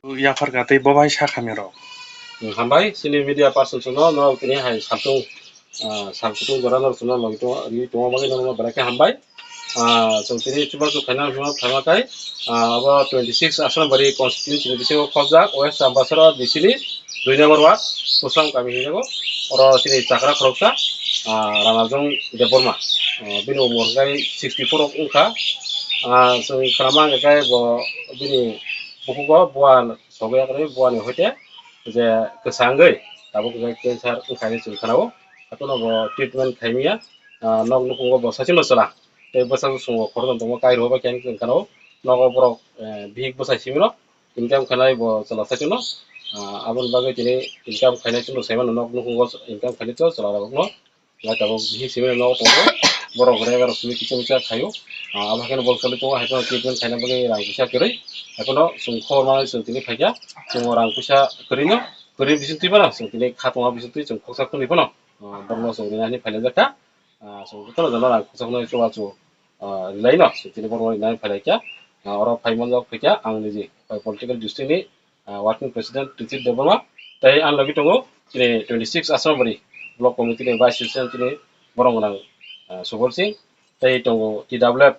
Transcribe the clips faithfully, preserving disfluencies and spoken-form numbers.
Yaphar ka tei bo bai sa khamya rok. Hambai, chini media person no, no tini hai samtung, ah, samtung jora no chwngno logwi tongo, bagwi no, no, belai khe hambai. Ah, chwng tini chubachu khaina hwnma phaima kai, ah, abo twenty six Asrambari constituency ni bisingo khobjak, West Ambasara D C ni dui number ward, Kusam kami hinjago. Oro chini chakra khoroksa, ah, Ranajong Debbarma. Ah, bini umor hwnkhe sixty four wngkha. Ah, chwng khwnama hwnkhe bo bini bukhugo bua sogwi yakarwi buani hoite je kwchangwi tabuk hwnkhe cancer wngkha hinwi chwng khwnao. Hatono bo treatment khaimya, ah, nok nukhungo bo sachino chwla. Tei bwsajwk chwngno khoroknwi tongma kairokba khe chwng khwnao. Nogo borok, eh, bihik bwsai simino income khainai bo chwla sachino. Ah, aboni bagwi tini income khainai chwngno saimano nok nukhungo income khainai chwla rokno. Lai tabuk bihik simi nogo tongo. Borok rega rok simi kicha micha khaio. Ah, abo haino bol choli tongo, haino treatment khaina bagwi rang kisa kwrwi. Haino chwng khobor manwi chwng tini phaikha. Chwng rang kisa kwrwino, kwrwi bising twi phano chwng tini kha tongo bising twi chwng khoksa khwnwi phano, ah, borokno chwng rinani phailaijak kha. Ah, chwng jotono jono rang kisa khwnwi chubachu, ah, rilaino chwng tini borokno rinani phailaikha. Ah, oro phai manjak phaikha ang niji, bai political district ni ah, working president Richard Debbarma, tei ang logi tongo chini twenty six Asrambari block committee ni vice president chini borok gwnang, ah, Subol Singh, tei tongo T W F,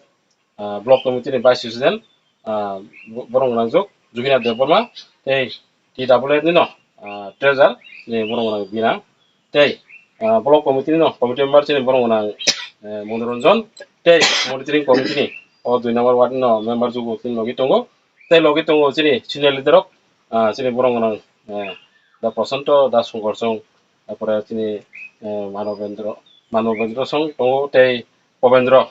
ah, block committee ni vice president, ah, bo-, borok gwnang jok Juhina Debbarma, tei T W F ni no, ah, treasurer ni borok gwnang Bina, tei, ah, block committee ni no committee member chini borok gwnang, eh, Monoranjan, tei monitoring committee ni o dui number ward ni no member jugo chini logi tongo. Tei logi tongo chini senior leader rok, ah, chini borok gwnang, eh, Da Prosanto, Da Songkor Song, tarpore chini, eh, Manobendro, Manobendro Song tongo tei Pobendro.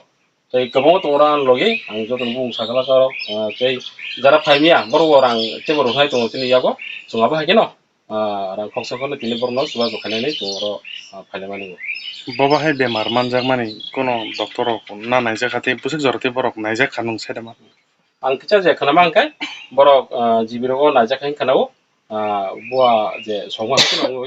Tei kwbangma tongo oro ani logi, ang jotono bumung sakha rok, ah, tei jara phaimya borok bo rang teibo rwknai tongo chini yago, chwng abo hai kheno, ah, rang khoksa phano tini borokno chubachu khainani chwng oro, ah, phailai mani. Bo bahai bemar manjakmani kono doctor rok na naijak kha tei bwswk jora tei borok naijak kha nwng sai da ma? Ang kisa je khwnama hwnkhe borok, ah, G B rogo naijak hai khwnao, ah, bua je songma hai khwnao,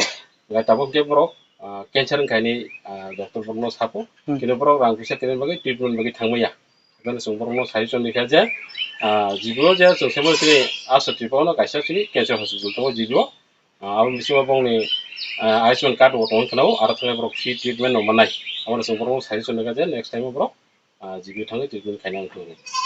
hwnkhe tabuk je borok, ah, cancer wngkha hinwi, ah, doctor borokno sapo. Hmm. Kini borok rang puisa kwrwini bagwi treatment bagwi thangmaya. Haikhe chwng borokno suggestion rikha je, ah, G B o je chwng sabo chini Asha Tripura no kaisa chini cancer hospital tongo G B o. Ah, abo bisingo bongni, ah, Ayushman card bo tongwi khwnao, aro thangwi borok free treatment no mannai. Abono chwng borokno suggestion rikha je next time o borok, ah, G B o thangwi treatment khaina wngkha.